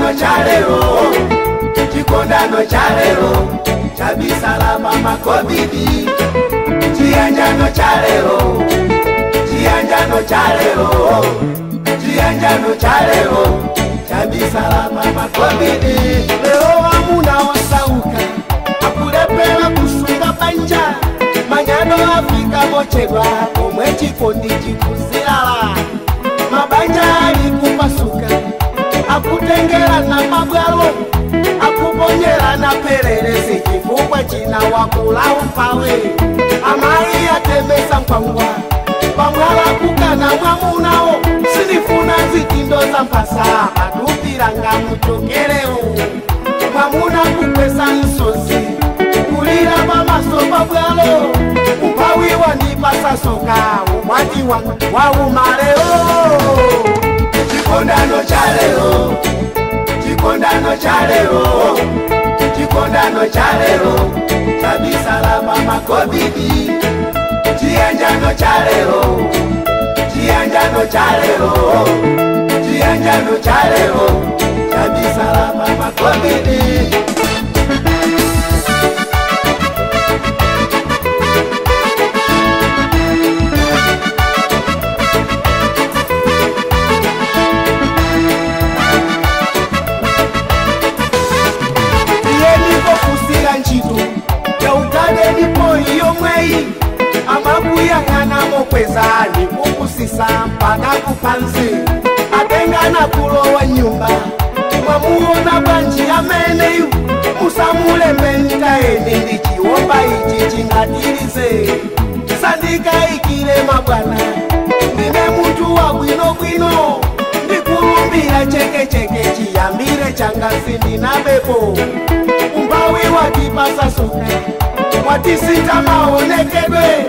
Chikondano cha lero, chikondano cha lero, chabisala pamakobidi. Chiyanjano cha lero, chiyanjano cha lero, chiyanjano cha lero, chabisala pamakobidi. Lero amuna osauka, akulepera kusunga banja, manyano afika mochedwa, omwe chikondi chikuzilala, mabanja ali kupasuka. Akutengera na mabwalo, akuponyera na pererezi, chifukwa china wakula umpawe. Amai atemesa mpangwa, pamwala kukana mwamunao, sinifuna zitindo za mpasa, atupiranga muchokereo. Mwamuna kukwesa nsozi, kulira pamaso pabwalo, umpawi wanipasa soka, umwati waumaleo. Chikondano cha lero, chikondano cha lero, chikondano cha lero, chabisala pamakobidi. Chiyanjano cha lero, chiyanjano cha lero, chiyanjano cha lero, chabisala pamakobidi. Kweza ni kukusisa mpaka kupanzi, atengana kulowa nyumba mwamuona banji ameneyu musamule mentaeni ndichiomba ichi chingatirize sandika ikile mabwana ndine muntu wa bwino bwino ndikulumbira cheke cheke chiyambire changasi ndinabepo umbawi watipasa soka watisita maonekedwe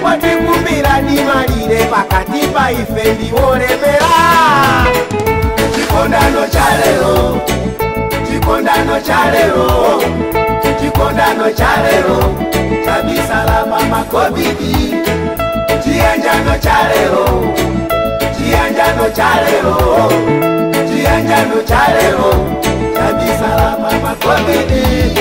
watikumbira dimalire pakati pa ife ndiolemera. Chikondano cha lero, chikondano cha lero, chikondano cha lero, chabisala pamakobidi. Chiyanjano cha lero, chiyanjano cha lero, chiyanjano cha lero, chabisala pamakobidi.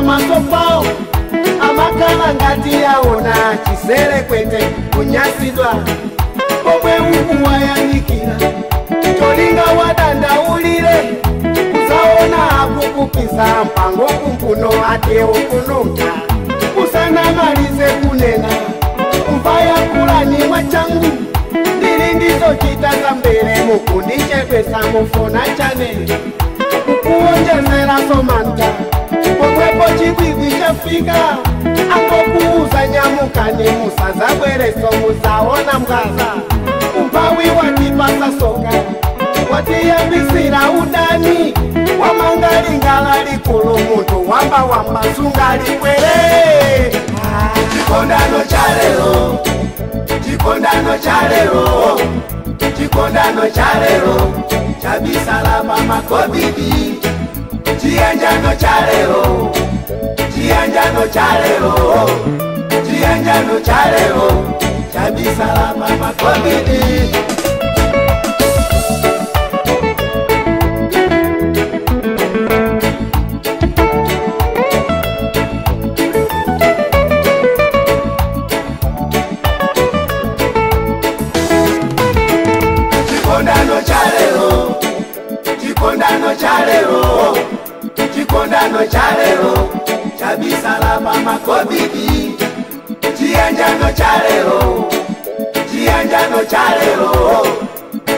Masopao amakala ngati yaona chisere kwete kunyasidwa pomwe uku wayanikira cholinga wadandaulire kusaona akukupisa mpango kumpuno ate ukununka usanamalize kunena umvaya kulani mwachangu ndili ndizo chita za mbele mukundichepesa mufuna chane kukuonjezera somanta pomwepo chibwibwi chafika angokuuza nyamukani musazabwereso musaona mgaza umpawi watipasa soka watiyambisira udani wamangalingala likulu muntu wamba wamba sungalikwere. Chikondano cha lero, chikondano cha lero, chikondano cha lero, chabisala pamakobidi. Chiyanjano cha lero, chiyanjano cha lero, chiyanjano cha lero, chabisala pamakobidi. Chikondano cha lero, chikondano cha lero, chikondano cha lero, chabisala pamakobidi. Chiyanjano cha lero, chiyanjano cha lero,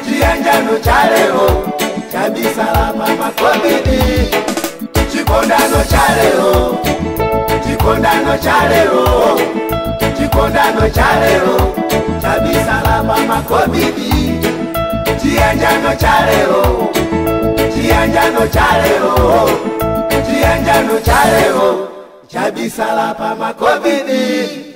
chiyanjano cha lero, chabisala pamakobidi. Chikondano cha lero, chikondano cha lero, chikondano cha lero, chabisala pamakobidi. Chiyanjano cha lero, chiyanjano cha lero, chiyanjano cha lero, chabisala pamakobidi.